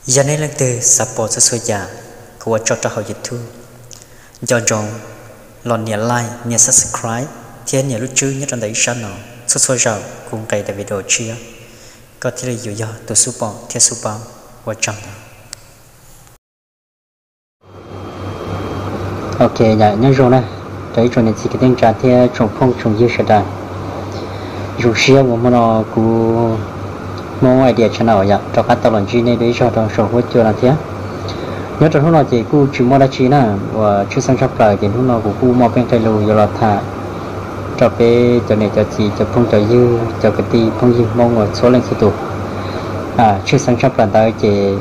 Yog nej leej twg xav pom txhua txhua yam kuv ua tso rau hauv YouTube, nco ntsoov los nias like, nias subscribe thiab nias lub tswb nyob rau ntawm ib sab no. Txhua txhua zaus kuv nqes daim video tshiab, koj thiaj li yuav yog tus xub pom thiab xub paub. Ua tsaug ntau. Ok, nyob zoo na, rau ib tsoom niam txiv kwv tij neej tsa thiab tsoom phooj tsoom ywg sawv daws. Zoo siab uas hmo no kuv Hmoob Idea Channel yom rov qab tau los ntsib nej dua ib zaug rau saum huab cua no thiab. Nyob rau hnub no ces kuj tsis muaj dab tsi na, uas tshwj xeeb tshaj plaws ces hnub no kuv kuj muaj peb nqe lus yuav los tham rau peb cov niam cov txiv cov phooj cov ywg cov kwv tij phooj ywg Hmoob uas txhua leej txhua tus. Tshwj xeeb tshaj plaws ntawd ces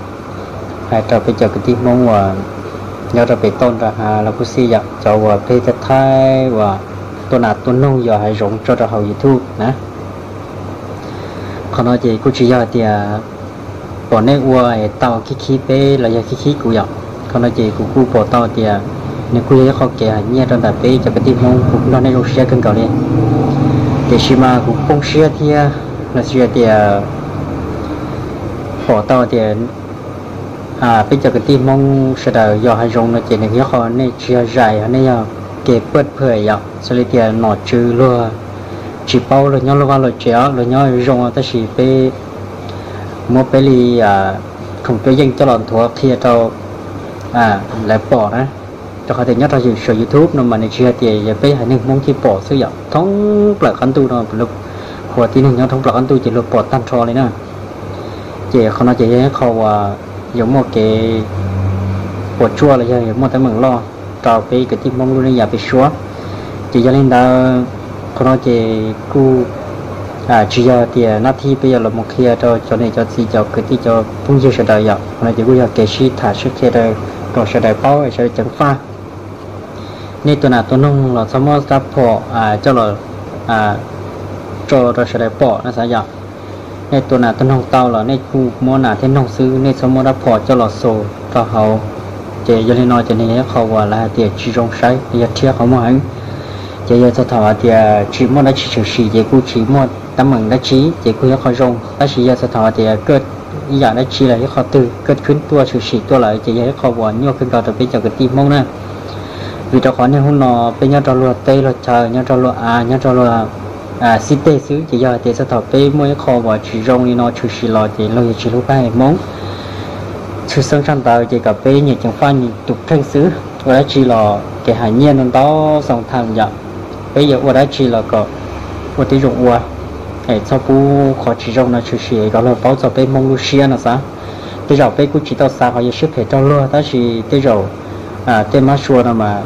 hais rau peb cov kwv tij Hmoob uas nyob rau pem toj nram hav los kuj xij yom, cov uas peb cov Thaib uas tua nas tua noog yos hav zoov tso rau hauv YouTube na. Qhov no ces kuj tsis yog tias pom nej ua es tau khib khib peb los yog khib khib kuv yom. Qhov no ces kuv kuj pom tau tias nws kuj yog ib qho kev hais nyiaj rau ntawm peb cov kwv tij Hmoob, kuv nrog nej zoo siab kawg nkaus li. Tiam sis mas kuv poob siab thiab los sis tias pom tau tias peb cov kwv tij Hmoob sawv daws yos hav zoov no ces nws yog qhov nej tsis yog zais, nej yog kev pawj phwm yom, xws li tias nom tswv luag tsis paub luag nyob luag vaj luag tsev os, luag nyob zoo tab sis peb muab peb li khoom cuab yeej coj los nthuav qhia rau lawv pom na. Rau qhov tias nyob rau saum YouTube no mas nws tsis yog tias yog peb haiv neeg Hmoob thiaj pom xwb yom, thoob plaws qab ntuj no, qhov tib neeg nyob thoob plaws qab ntuj ces luag pom tag nrho li na. Ces qhov no ces yog ib qho uas yuav muaj kev puas tsuaj los yog yuav muaj teeb meem loj rau peb kwv tij Hmoob lub neej yav pem suab. Ces yog li ntawd, qhov no ces kuj tsis yog tias nab thib peb yuav los mus qhia rau cov niam cov txiv cov kwv tij cov phooj ywg sawv daws yom. Qhov no ces kuj yog kev sib tham sib qhia rau kom sawv daws paub es sawv daws ceev faj. Nej tua nas tua noog los txhob muab rab phom coj los tso rau sawv daws pom no xav yom. Nej tua nas tua noog tau los nej kuj muab nas thiab noog xwb, nej txhob muab rab phom coj los xus rau hauv. Ces yog li no ces nws yog ib qho uas lawv hais tias tsis zoo saib, yog rhiab qhov muag heev. Ces yog txog thaum hais tias tsis muaj dab tsi tshwm sim ces kuj tsis muaj teeb meem dab tsi ces kuj yog qhov zoo, tab sis yog txog thaum hais tias koj ib yam dab tsi los ib qho twg koj khwb tuaj tshwm sim tuaj lawm ces yog ib qho uas nyuaj kawg nkaus rau peb cov kwv tij Hmoob na. Vim rau qhov niaj hnub no peb nyob rau luag teb luag chaw, nyob rau luag av, nyob rau luag xib teg xwb, ces yog hais tias txog thaum peb muaj ib qho uas tsis zoo li no tshwm sim los ces luag yuav tsis hlub peb haiv Hmoob. Tshwj xeeb tshaj ntawd ces kom peb nyias ceev faj nyias tus kheej xwb, ua dab tsi los kev hais nyiaj ntau ntau xoo thawm yom, peb yuav ua dab tsi los kom ua tib zoo ua, es txhob pub qhov tsis zoo no tshwm sim kom luag paub txog peb Hmoob lub siab no xav. Tej zaum peb kuj tsis tau xav qhov yuav siab phem rau luag tab sis tej zaum tej mab sua no mas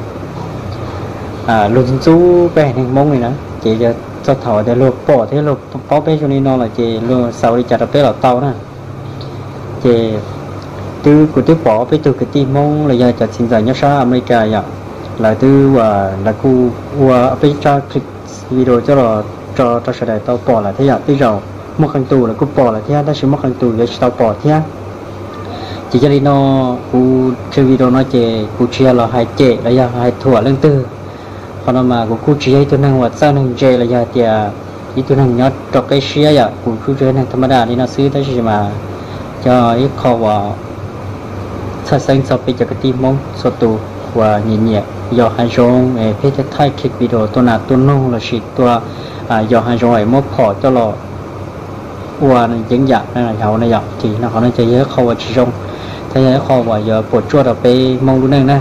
luag ntxub peb haiv neeg Hmoob li na, ces yog txog thaum tias luag pom thiab luag paub peb zoo li no lawm ces luag xav ua li cas rau peb los tau na. Ces twb kuv twb pom peb tug kwv tij Hmoob los yog cov txiv ntxawm nyob sab Amelikas yom, lawv twb lawv kuj ua peb tsab clip video coj los tso rau sawv daws tau pom lawm thiab yom. Tej zaum muaj qee tus lawv kuj pom lawm thiab tab sis muaj qee tus yuav tsis tau pom thiab. Ces yog li no kuv tso video no ces kuv tsis yog los hais cem los yog hais thuam leej twg. Qhov no mas kuv kuj tsis yog ib tug neeg uas txawj neeg ntse los yog tias ib tug neeg nyob rau qeb siab yom, kuv kuj tsis yog neeg thas mas das li no xwb tab sis mas yog ib qho uas txhawj xeeb txog peb cov kwv tij Hmoob txhua tus uas nyiam nyiam yos hav zoov es pheej thaij clip video tua nas tua noog lossis tua yos hav zoov es muab phom coj los ua yeeb yam hauv no yom. Ces no qhov no ces yog ib qho uas tsis zoo thiab yog ib qho uas yuav puas tsuaj rau peb Hmoob lub neej na.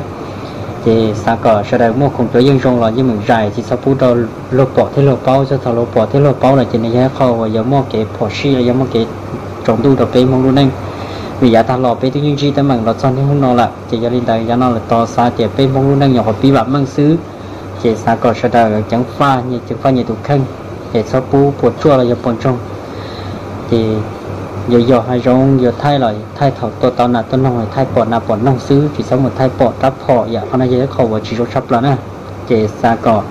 Ces xav kom sawv daws muaj khoom cuab yeej zoo los yeej meem zais, tsis txhob pub rau luag pom thiab luag paub, txog thaum luag pom thiab luag paub lawm ces nws yog ib qho uas yuav muaj kev phom sij los yog muaj kev tsaus ntuj rau peb Hmoob lub neej. Vim yav tag los peb twb yeej ntsib teeb meem los txog niaj hnub no lawm, ces yog li ntawd yav no lawm tos xav tias peb Hmoob lub neej nyuam qhuav pib vam meej xwb. Ces xav kom sawv daws ceev faj, nyias ceev faj nyias tus kheej, es txhob pub puas tsuaj los yog puas ntsoog. Ces yuav yos hav zoov yuav thaij los thaij thaum tua tau nas tua noog, thaij pom nas pom noog xwb, tsis txhob mus thaij pom rab phom yom. Qhov no yog ib qho uas tsis zoo tshaj plaws na. Ces xav kom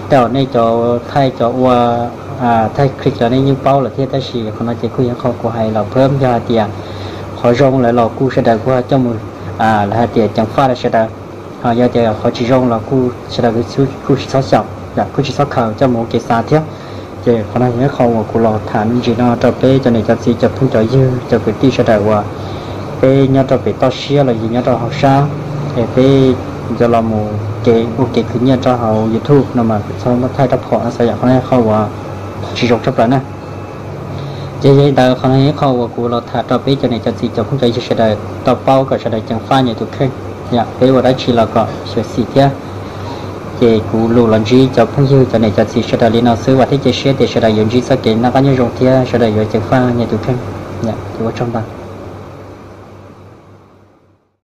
tej zaum nej cov thaij cov ua thaij clip los nej yeej paub lawm thiab tab sis qhov no ces kuj yog qhov kuv hais los phab yog hais tias qhov zoo lawm los kuj sawv daws kuj coj mus, lawv hais tias ceev faj rau sawv daws. Ho yog tias qhov tsis zoo los kuj sawv daws kuj tsis txhob xyaum, kuj tsis txhob khaws coj mus ua kev xav thiab. Ces qhov no yog ib qho uas kuv los tham me ntsis no rau peb cov niam cov txiv cov phooj cov ywg cov kwv tij sawv daws uas peb nyob rau pem toj siab los yog nyob rau hauv sab, es peb yuav los mus kev ua kev khwv nyiaj rau hauv YouTube no mas txhob muab thaij rau phom no xav yam qhov no qhov uas tsis zoo tshaj plaws na. Ces yog li ntawd qhov no yog ib qho uas kuv los tham rau peb cov niam cov txiv cov phooj cov ywg sawv daws tau paub kom sawv daws ceev faj nyias tus kheej. Yog peb ua dab tsi los kom xyuam xim thiab. Ces kuv lus los ntsib cov phooj ywg cov niam cov txiv sawv daws li no xwb, vam thiab cia siab tias sawv daws yuav ntsib txoj kev noj qab nyob zoo thiab sawv daws yuav ceev faj nyias tus kheej. Ces ua tsaug ntau.